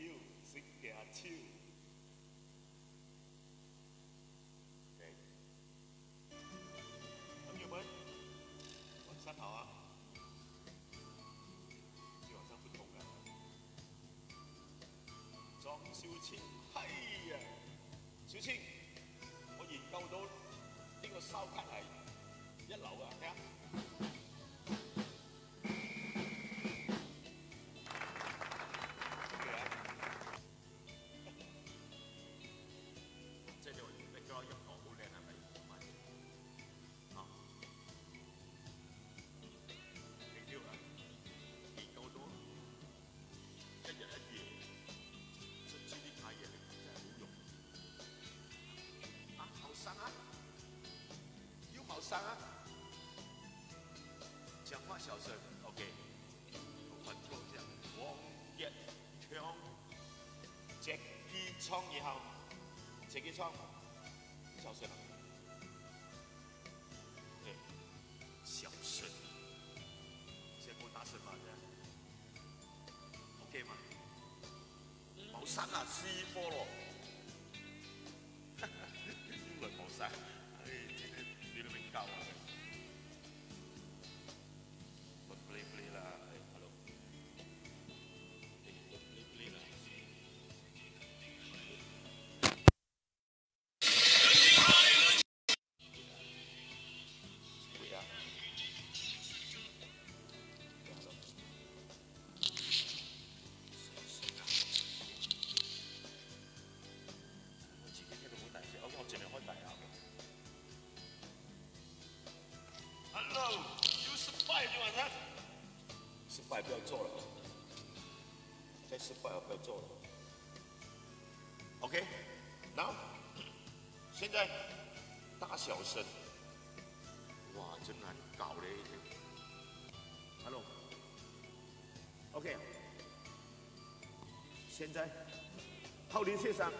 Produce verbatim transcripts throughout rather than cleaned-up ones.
有，食个酒。OK。朋友们，晚上好啊。今晚上不同了。庄秀清，哎呀，秀清，我引到到呢个烧烤台一楼啊，看。OK啊。 这个background音乐好好听啊，蛮有浪漫的。好。Thank you啊。你高中，这个爱乐，这激励他也很有用。啊，好伤啊，又好伤啊。讲话小声，OK。我换错一下，王杰强。 Jackie Chong你好，Jackie Chong，小声啊。对，小声，先不大声嘛，这样，OK吗？好伤啊，C four咯。英文好伤，哎，今天有点高啊。Play play 啦，哎，hello。哎，play play 啦。 Hello，又失败，今晚上。失败不要做了，再失败啊，不要做了。OK，now，现在大小声，哇，真难搞嘞。Hello，OK，现在，浩林先生，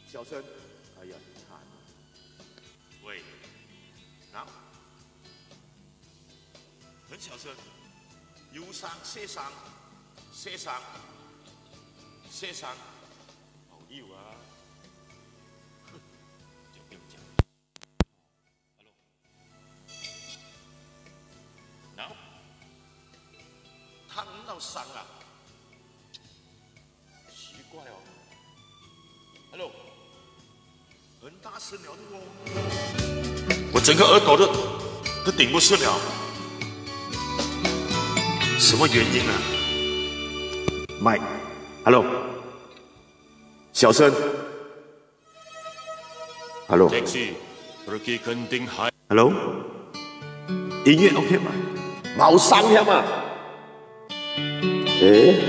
小声，哎呀，惨了。 喂，那，很小声，有声，小声，小声，小声，好有啊，哼，就不用讲。Hello，那，他很闹声啊。 奇怪哦。Hello，很大声了，对不？我整个耳朵都，都顶不顺了。什么原因啊？Mike，Hello，小声。 Hello。Taxi，pergi Genting Highway。Hello，音乐OK吗？冇聲添啊！诶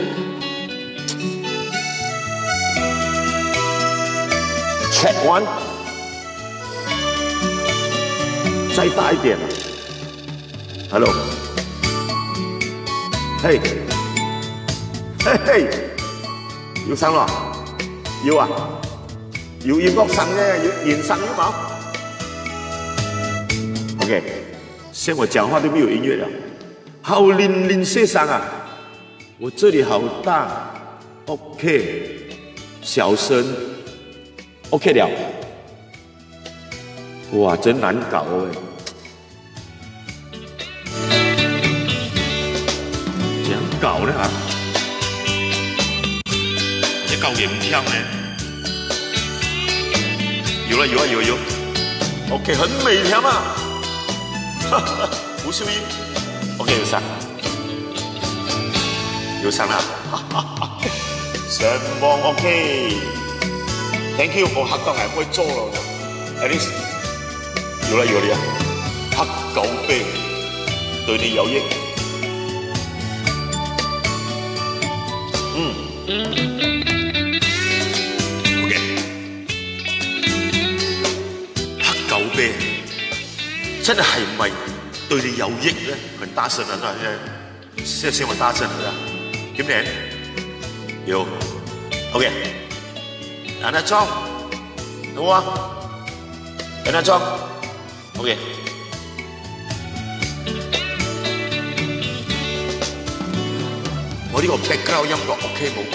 ，check one，再大一点。Hello，嘿，嘿嘿，有聲了？有啊。 有音樂聲呢，有人聲有無？OK，像我講話都沒有音樂了，好零零細聲啊！我這裡好大，OK，小聲，OK了。哇，真難搞欸！ 點搞呢啊？你搞也毋忝呢？有了，有啊，有，有。OK，很美，忝啊！吳秀英，OK，有聲，有聲啦。成功，OK。Thank you，我學到來會做了，at least。 有了，有了啊！客家話，對你有益。嗯。OK。客家話，真的還蠻對你有益的，很大聲的，是吧？現在 先，先往大聲了，今年有，OK，恁樣做，好啊，恁樣做，OK。我呢個 background 音樂 OK 無？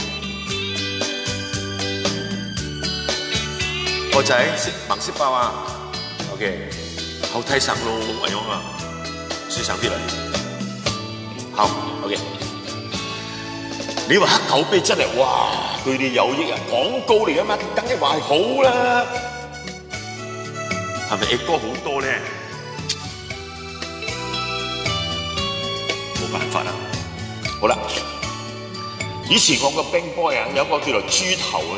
我仔食，吂食飽啊？OK，好大聲咯，哎喲啊，水上啲來。好，OK。你話黑狗杯真係，哇，對你有益啊，廣告嚟㗎嘛，當然話係好啦。係咪 echo 好多呢？ 無辦法啦。好啦，以前我个兵杯啊，有個叫做豬頭啊，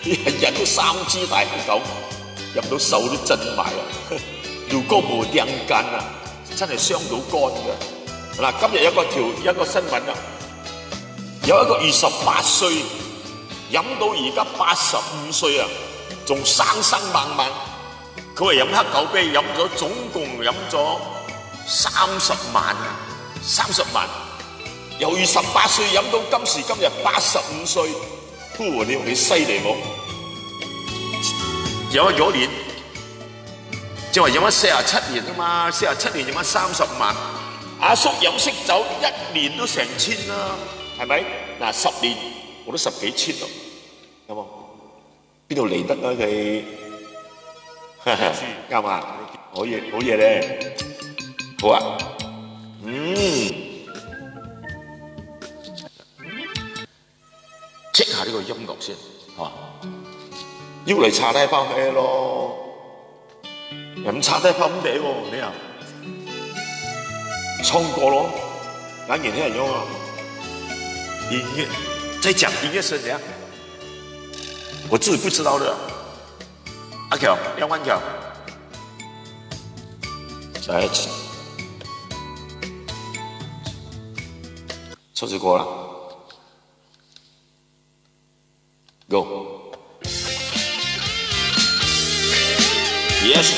日日都三支大紅狗，飲到手都震埋啊。如果無訂間啊，真係傷到肝㗎。嗱，今日有個條，有個新聞啊，有一個二十八歲，飲到而家八十五歲啊，仲生生猛猛。 佢話飲黑狗杯，飲咗，總共飲咗三十萬啊，三十萬。由二十八歲飲到今時今日八十五歲，呼，你話佢犀利無？飲咗幾多年？就話飲咗四十七年啊嘛，四十七年飲咗三十萬。阿叔飲食酒一年都成千啦，係咪？嗱，十年我都十幾千咯，有冇？ 邊度嚟得啊佢？啱啊，好嘢，好嘢咧，好啊，嗯，check 下呢個音樂先，係嘛？又來茶大炮係咯，又唔茶大炮毋得喎，你啊，唱歌咯，男人係樣啊，音樂，再講音樂聲，等下。 我自己不知道的。阿喬，廖萬喬，再一次，出去過了。Go。Yes。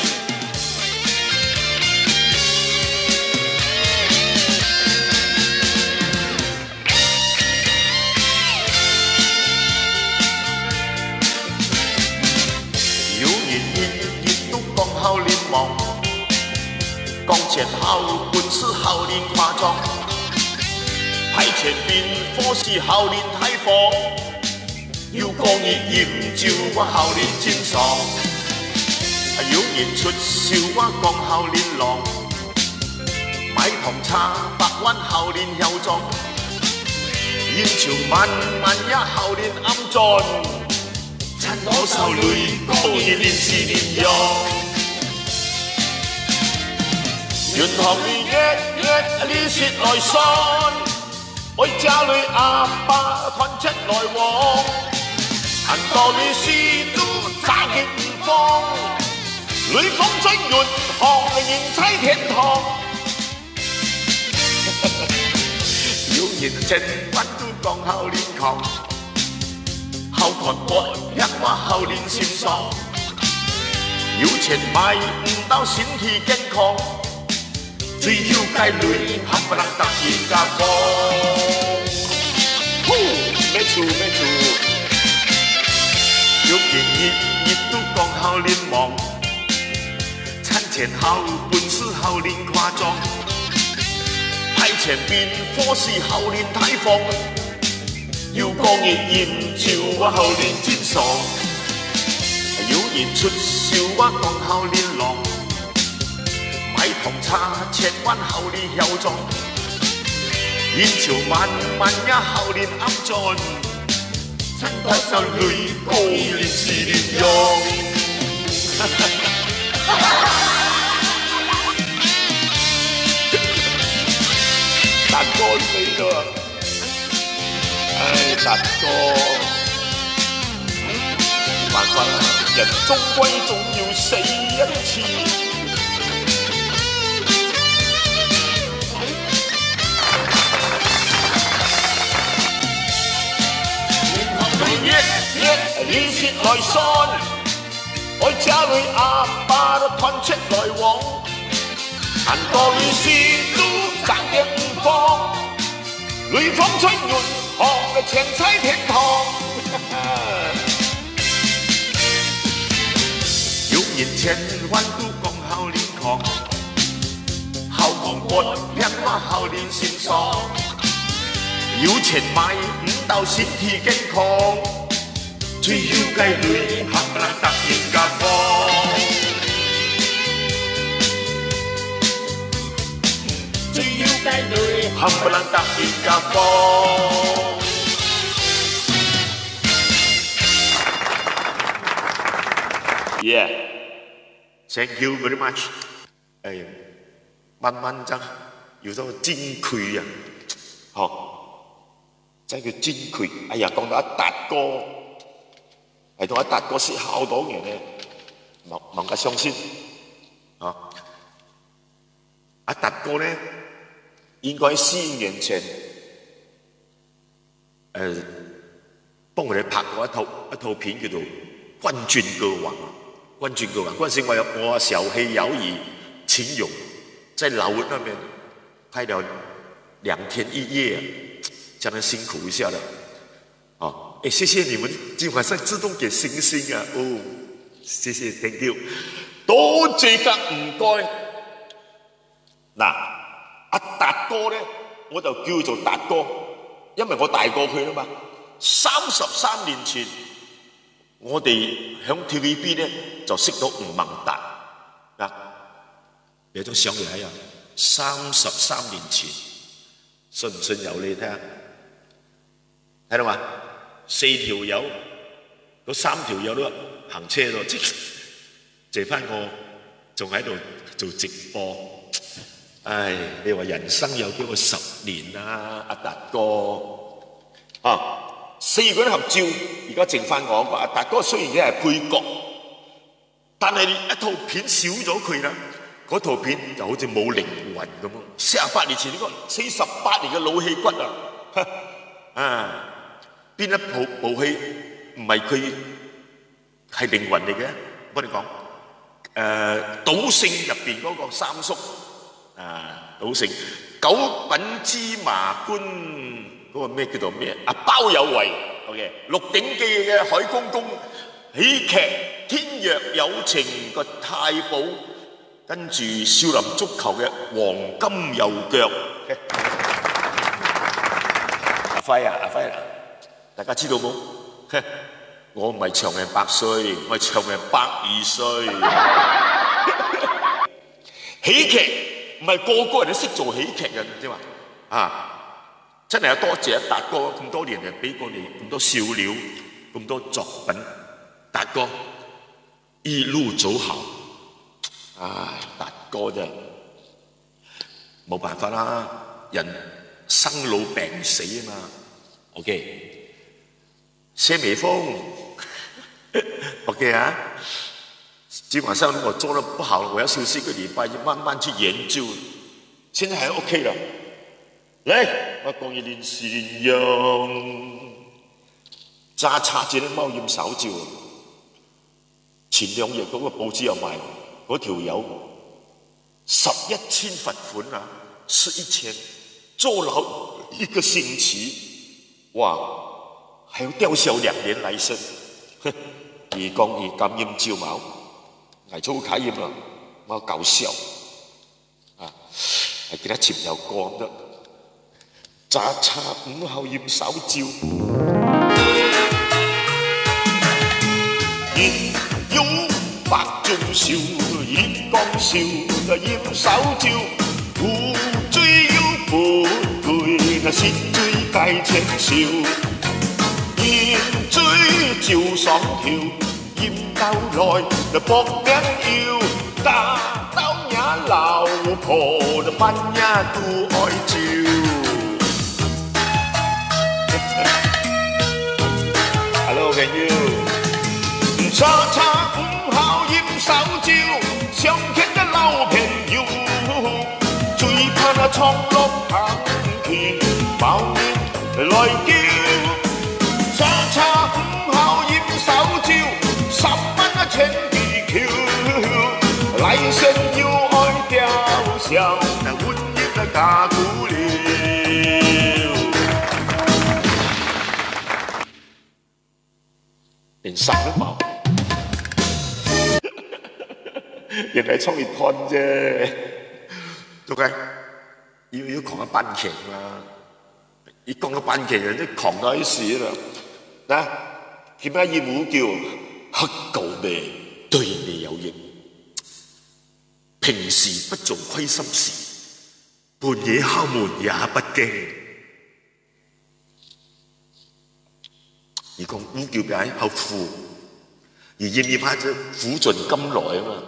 有人日日都講孝廉王，講戰孝本事孝廉誇張，派遣兵法是孝廉大方，有個人飲酒話孝廉真爽，有人出手話講孝廉郎，買糖茶百萬孝廉囂張，飲酒滿滿夜孝廉頷顫。 賺多少鐳，過日日是恁樣。銀行裡月月利息來算，愛借鐳阿爸團結來往。恁多利息都借佢毋放，鐳放在銀行，人在天堂。 有人千萬都講孝廉狂，孝廉發病話孝廉心爽，有錢買毋到身體健康，最有該鐳還不能搭人家講。呼，沒錯，沒錯。有人日日都講孝廉王， 賺錢孝本事孝廉誇張，派遣兵法是孝廉大方，有個人飲酒話孝廉真爽，有人出手話講孝廉郎，買糖茶千萬孝廉囂張，飲酒滿滿夜孝廉頷顫。 賺多少鐳，過日子恁樣。達哥死了。哎，達哥。沒辦法了，人終歸總要死一次。 月月利息來算，愛借鐳阿爸團結來往，恁多利息都借佢毋放，鐳放在銀行，錢在天堂。有人千萬都講孝廉狂， 孝廉發病話孝廉心爽，有錢買，毋到身體健康。最有个鐳，含不啷答應家伙。最有个鐳，含不啷答應家伙。Yeah, thank you very much. 哎，慢慢这样，有时候进去啊，吼，这个进去，哎呀，讲到阿达哥，哎，讲阿达哥是好多年呢，蛮蛮个相信啊。阿达哥呢，应该四年前，呃，帮我哋拍过一套一套片叫做《冠军歌王》。《冠军歌王》，冠军歌王，冠军歌王，我小黑姚以琴友在老汶那边拍了两天一夜啊，这样辛苦一下了。哦，哎，谢谢你们今晚上自动给星星啊，哦，谢谢，thank you，多谢个，唔该。嗱，阿达哥呢，我就叫佢做达哥，因为我大过佢啦嘛。三十三年前，我哋响 T V B 呢就识到吴孟达啊。你仲想起来啊？三十三年前，顺唔顺有你睇下？睇到嘛？四条友，嗰三条友都行车咯，即。 这番我仲喺度做直播。唉，你话人生有几个十年啊，阿达哥。啊，四个人合照，而家剩翻我个阿达哥，虽然佢系配角，但系你一套片少咗佢啦，嗰套片就好似冇灵魂咁咯。四十八年前呢个四十八年嘅老戏骨啊，啊，边一部部戏唔系佢 系灵魂嚟嘅。我同你讲，呃，《赌圣》入边嗰个三叔，啊，《赌圣》，《九品芝麻官》嗰个咩叫做咩啊？包有为，OK，《鹿鼎记》嘅海公公，喜剧《天若有情》个太保，跟住少林足球嘅黄金右脚。阿辉啊，阿辉啊， 大家知道冇？我唔系长命百岁，我系长命百二岁。喜剧唔系个个人都识做喜剧嘅，知嘛？啊，真系要多谢达哥咁多年嚟俾我哋咁多笑料，咁多作品，达哥一路走好。唉，达哥真系冇办法啦，人生老病死啊嘛。OK。 谢美凤，OK啊，今晚上如果做得不好，我要休息一个礼拜，就慢慢去研究。现在还 OK 了。来，我讲一零四零用，揸车仔个冒烟烧酒，前两日嗰个报纸有卖，嗰条友十一千罰款啊，十一千，坐牢一个星期。 哇，还要吊销两年来生。哼，佢讲佢敢饮酒冇？挨做卡饮啦，冇搞笑。啊，还给他请条歌的，揸车唔好饮烧酒。人有百种愁，一讲愁就饮烧酒。 有醉有不醉，那是最该清秀。饮醉酒上头，饮到来，那搏命游，打到伢老婆，那半夜都爱酒。Hello，朋友。揸车唔好饮烧酒，相欠个老朋友。 最怕那撞落空去，报应来救。揸车唔好饮烧酒，十万啊千祈求。来生又爱吊销，那婚姻的假骨溜。 连衫都冇。原来冲一团啫。做个，因为有讲个半天嘛，你講个半天，人家狂到一死了。那，今日一五九，黑狗咩，對你有益。平時不做虧心事，半夜敲門也不驚。你講五九八好苦，你因為怕這苦盡甘來嘛？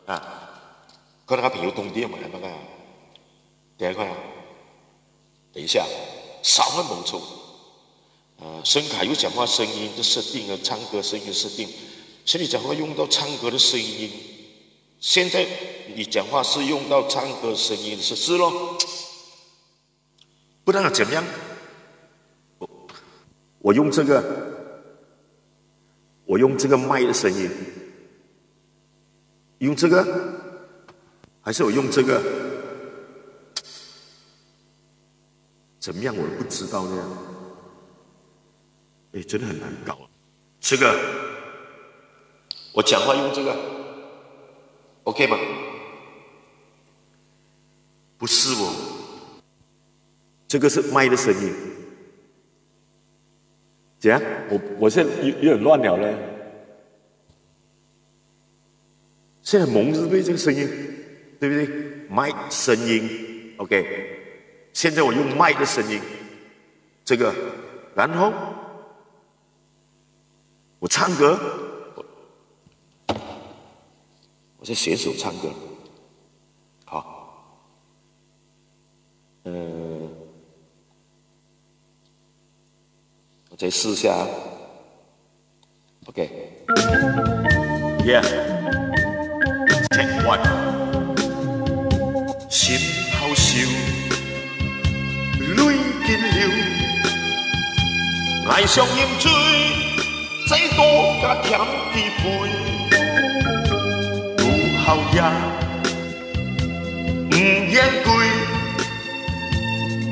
啊，可能他朋友懂點嘛，那个，等一下看啊，等一下，稍微没错。呃，声卡有讲话声音的设定啊，唱歌声音的设定，所以你讲话用到唱歌的声音。现在你讲话是用到唱歌声音，是是咯？不然怎么样？我我用这个，我用这个麦的声音，用这个，还是我用这个？怎么样我都不知道呢？哎，真的很难搞。这个，我讲话用这个，OK 吗？不是哦，这个是麦的声音。怎样？我我现在有有点乱了嘞。现在蒙是不是这个声音？对不对？麦声音，OK。现在我用麦的声音，这个，然后我唱歌，我我在选手唱歌，好，呃，我再试一下啊。OK。Yeah。Take one。心好愁，泪紧流，爱想饮醉，再多加添几杯。路好远，毋愿归，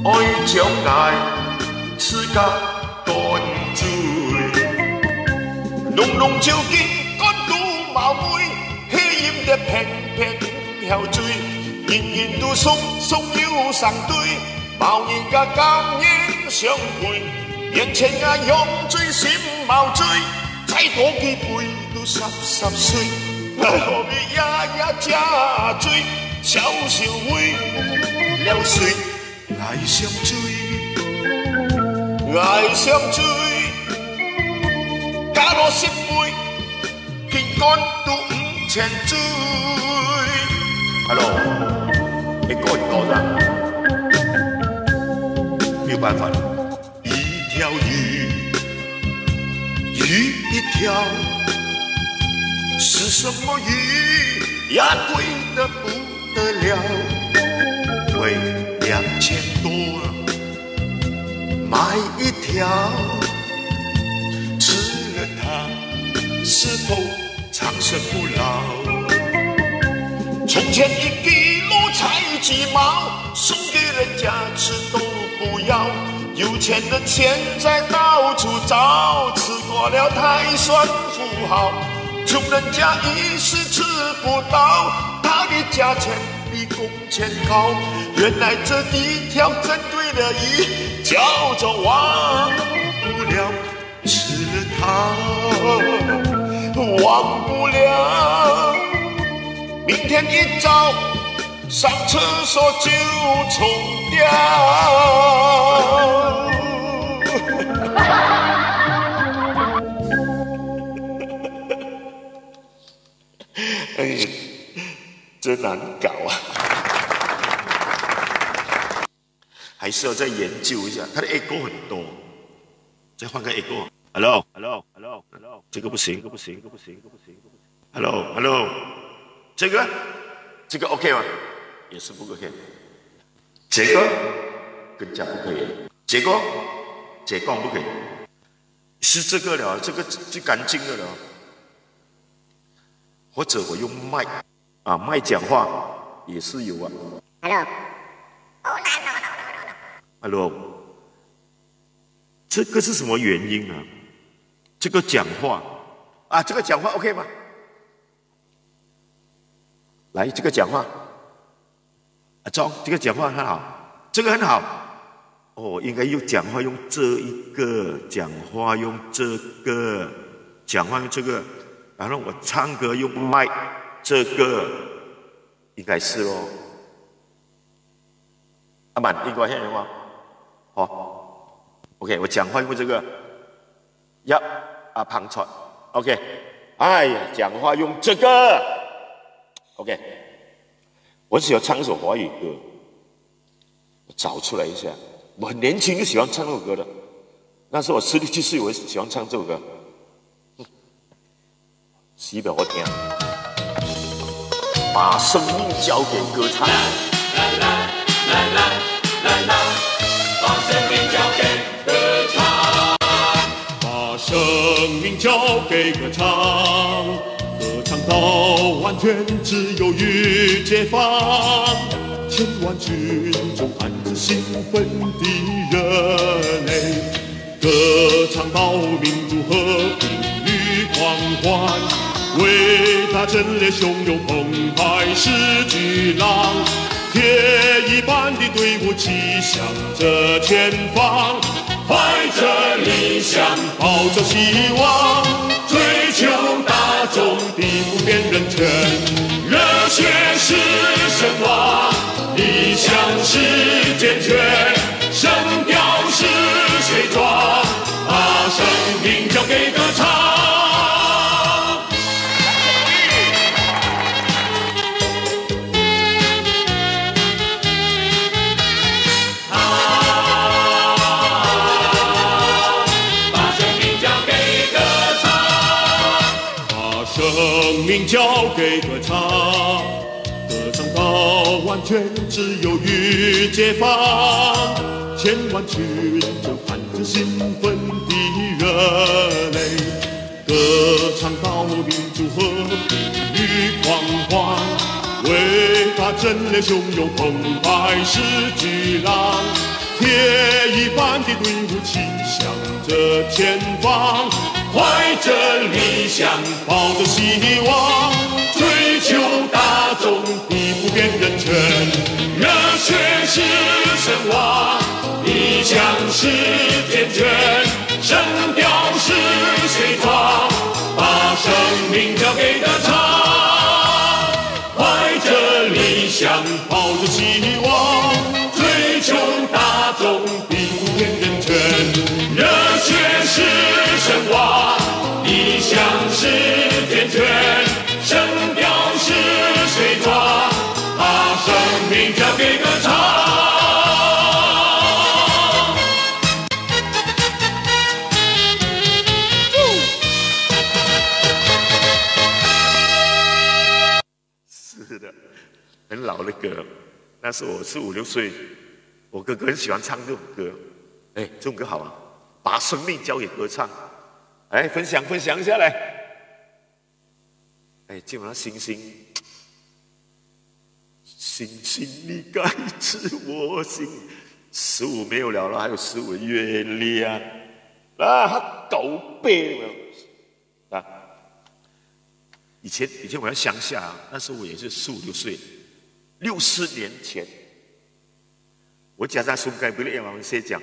爱将爱自家灌醉。浓浓酒精灌到冒昧，黑饮得偏偏晓醉。人人都送送有相对，无人家甘愿相陪。面前啊用醉心无醉，再多几杯都霎霎碎。何必夜夜借醉，消消微了睡。 爱想醉，爱想醉，加落十杯，平安都五千醉。Hello，你过一高了，没有办法了。一条鱼，鱼一条，是什么鱼呀？贵得不得了，喂，两千多啊，买一条，吃了它，是否长生不老？从前一个老菜鸡毛，送给人家吃都不要。有钱人现在到处找，吃过了才算富豪。穷人家一时吃不到，它的价钱比工钱高。原来这一条珍贵的鱼叫做忘不了，吃了它忘不了。明天一早上厕所就冲掉。哎呀，真难搞啊！还是要再研究一下，它的 echo 很多，再换个 echo。Hello，Hello，Hello，Hello，这个不行，这个不行，这个不行，这个不行，这个不行。Hello，Hello，这个，这个 OK 吗？也是不 OK。这个更加不可以，这个，这个不可以。 是这个了，这个最干净的了。或者我用麦啊，麦讲话也是有啊。Hello，Hello，这个是什么原因啊？这个讲话啊，这个讲话 OK 吗？来，这个讲话，阿忠，这个讲话很好，这个很好。哦，应该用讲话用这一个，讲话用这个，讲话用这个，然后我唱歌用麦，这个应该是咯。阿满，你给我看一下吗？好，OK，我讲话用这个，呀，啊，旁传，OK，哎呀，讲话用这个，OK，我只要唱一首华语歌。我找出来一下。我很年轻就喜欢唱这首歌的，那时候我十六七岁，我喜欢唱这首歌。洗表我听，把生命交给歌唱。把生命交给歌唱，歌唱到完全自由与解放。千万群众喊着兴奋的热泪，歌唱到民族和平与狂欢，伟大阵列汹涌澎湃似巨浪，铁衣般的队伍齐向着前方，怀着理想，抱着希望，追求大众的普遍人权。热血是神话，理想是坚决，声调是水装，把生命交给歌唱。生命交给歌唱，歌唱到完全自由与解放。千万群众含着兴奋的热泪，歌唱到民族和平与狂欢。伟大阵列汹涌澎湃似巨浪，铁衣般的队伍齐向着前方，怀着理想，抱着希望，追求大众的普遍人权。热血是神话，理想是坚决，声调是水装，把生命交给歌唱。怀着理想，抱着希望，追求大众的普遍人权。热血是神话，理想是坚决，声调是水装，把生命交给歌唱。很老的歌，那时我是五六岁，我哥哥很喜欢唱这种歌。哎，这种歌好啊，把生命交给歌唱。哎，分享分享一下来。哎，基本上星星，星星你该知我心，十五没有了了，还有十五的月亮，啊，他搞背了。啊，以前以前我在乡下啊，那时候我也是十五六岁，六十年前，我家在松开不列马文社讲，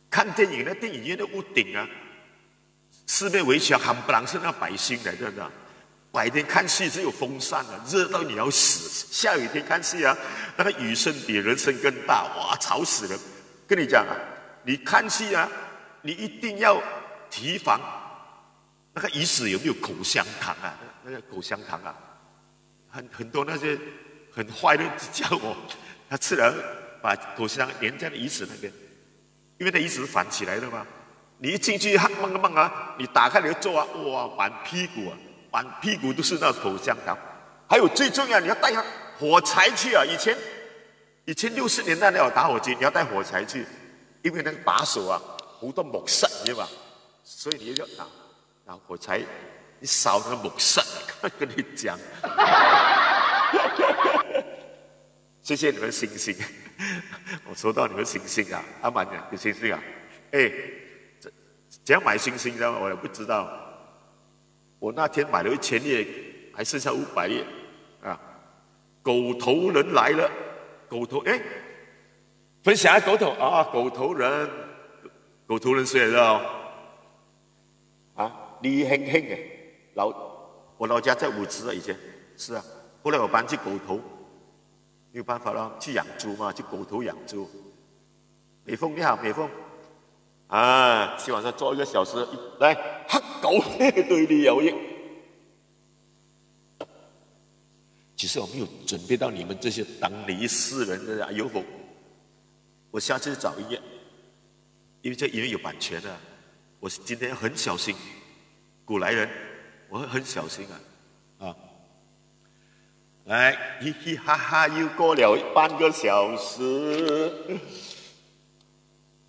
看电影那电影院的屋顶啊，四面围墙，还不能是那百姓来的，白天看戏只有风扇啊，热到你要死。下雨天看戏啊，那个雨声比人声更大，哇，吵死了。跟你讲啊，你看戏啊，你一定要提防那个椅子有没有口香糖啊？那个口香糖啊，很很多那些很坏的家伙，他吃了把口香糖粘在那椅子那边，因为那椅子是反起来的嘛。你一进去，哈，慢慢啊，你打开你的坐啊，哇，满屁股啊，满屁股都是那口香糖。还有最重要，你要带上火柴去啊。以前以前六十年代那有打火机，你要带火柴去，因为那个把手啊，好多木塞，你知道吧？所以你要拿拿火柴，你烧那个木塞，跟你讲。谢谢你们星星，我收到你们星星啊，阿满讲有星星啊，哎，这怎样买星星的我也不知道。我那天买了一千粒，还剩下五百粒啊。狗头人来了，狗头哎，分享个狗头啊，狗头人，狗头人谁来的哦？啊，李亨亨哎，老，我老家在五芝啊，以前是啊，后来我搬去狗头，没有办法了，去养猪嘛，去狗头养猪。美凤你好，美凤，啊，今晚上做一个小时，来，哈狗，对你有益。其实我没有准备到你们这些当你一世人的啊，有否？我下次找音乐，因为这音乐有版权的，我今天很小心，古来人，我会很小心啊，啊。来，嘻嘻哈哈，又过了半个小时。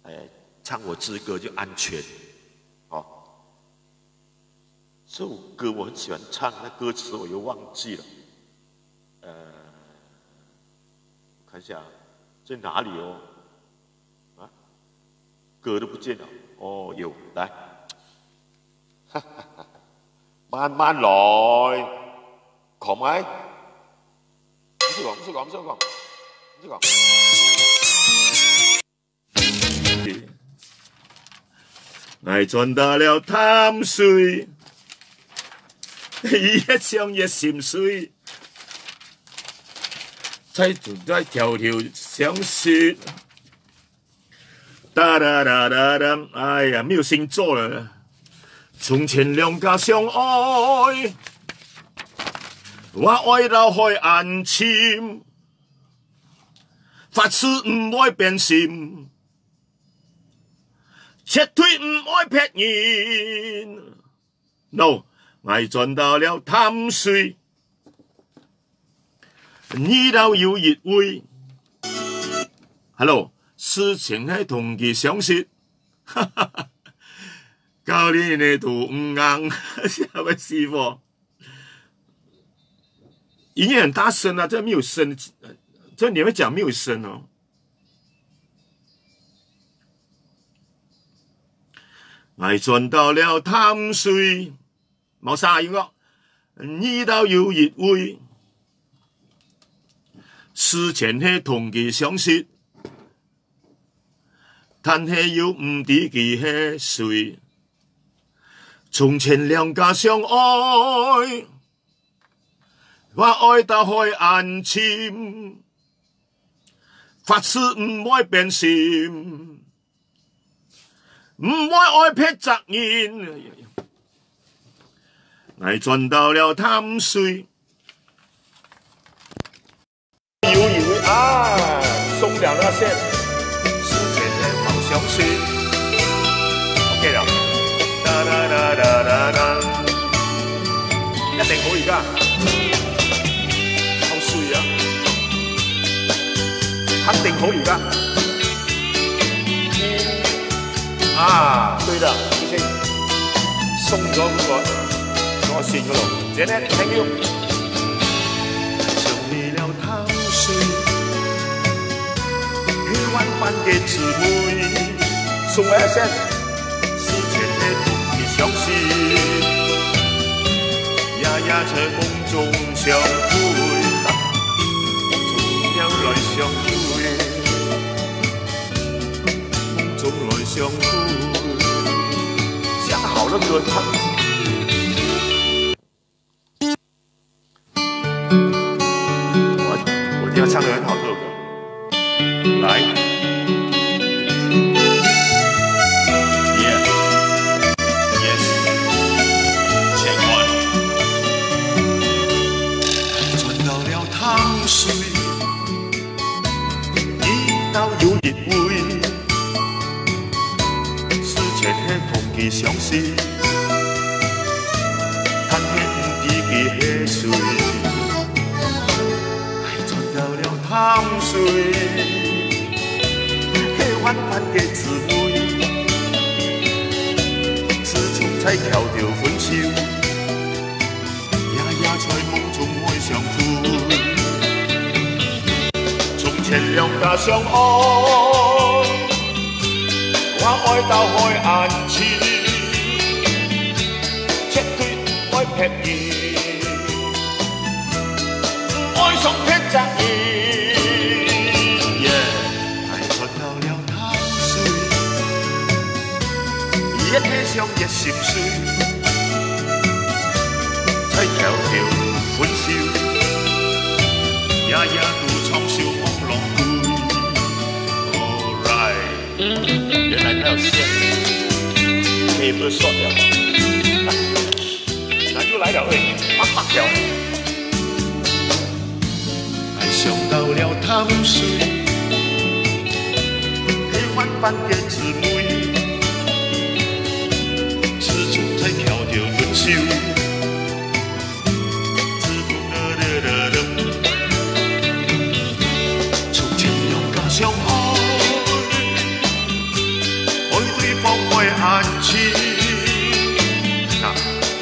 哎，唱我之歌就安全，哦。这首歌我很喜欢唱，那歌词我又忘记了。呃，我看一下在哪里哦？啊，歌都不见了。哦，有，来，慢慢来，看麦。不是讲，不是讲，不是讲，不是讲。 我转到了淡水，越想越心碎，在，在迢迢相识。哒哒哒哒哒，哎呀，没有新作了。从前两家相爱，我爱到海岸深。 发誓毋會變心，絕對毋會騙人。No，𠊎轉到了淡水，遇到有一位。Hello，事情係同佢相識。教練呢都毋硬，下个師傅。 音乐很大声啊，这没有声，这你们讲没有声哦。我转到了淡水，冇声音哦。遇到有一位，事前係同佢相識，但係又毋知佢係誰。從前兩家相愛， 我愛到海岸深，發誓毋會變心，毋會愛別隻人。𠊎轉到了淡水。 有一位啊，送了那些，時間的好消息。OK了。噠噠噠噠噠噠。一定可以㗎。好水啊。肯定可以㗎。啊，對了，謝謝。送咗畀我，我信㗎咯。謝謝，thank you。 想你了淡水，係萬般个滋味。送个先，時間係同你相識，夜夜在夢中相會，夢中來相會，夢中來相會。想好了，給我唱。 我，我一定要唱得很好这首歌。来。Yes。Yes。千万。轉到了淡水，遇到有一位，事前係同佢相識， 但係毋知佢係誰。𠊎轉到了淡水，係萬般个滋味。自從在橋頭分手，夜夜在夢中愛相會。從前兩家相愛， 我愛到海岸去，絕對毋愛別人，毋愛想別隻人。Yeah，愛轉想一心碎，在迢迢分手，夜夜都唱首望郎归。Alright，原來他有線，可以不是刷掉。那又來了，喂，啪啪掉。爱上到了淡水，台湾版个姊妹，始终在迢迢分手。自从出天娘家相爱，爱对方爱安静，啊，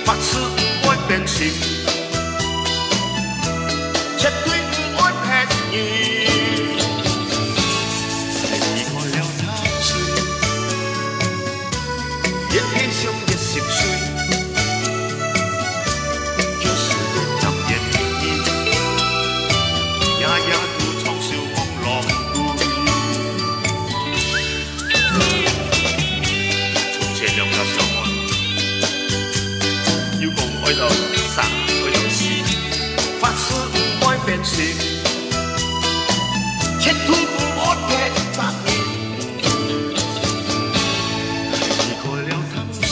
发誓毋会变心。 绝对毋会骗人。离开了淡水，越系想越心碎，就是个甜言蜜语，夜夜都唱首望郎归。 从前两个小伙，又讲爱到生，爱到死，发誓毋会变心，绝对毋会骗别人。离开了淡水，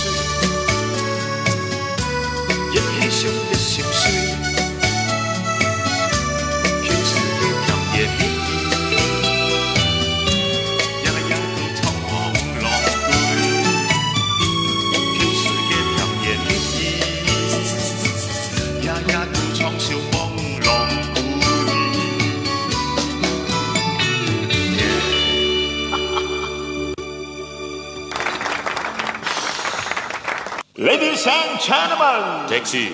越系想越心碎。 Ladies and gentlemen, taxi.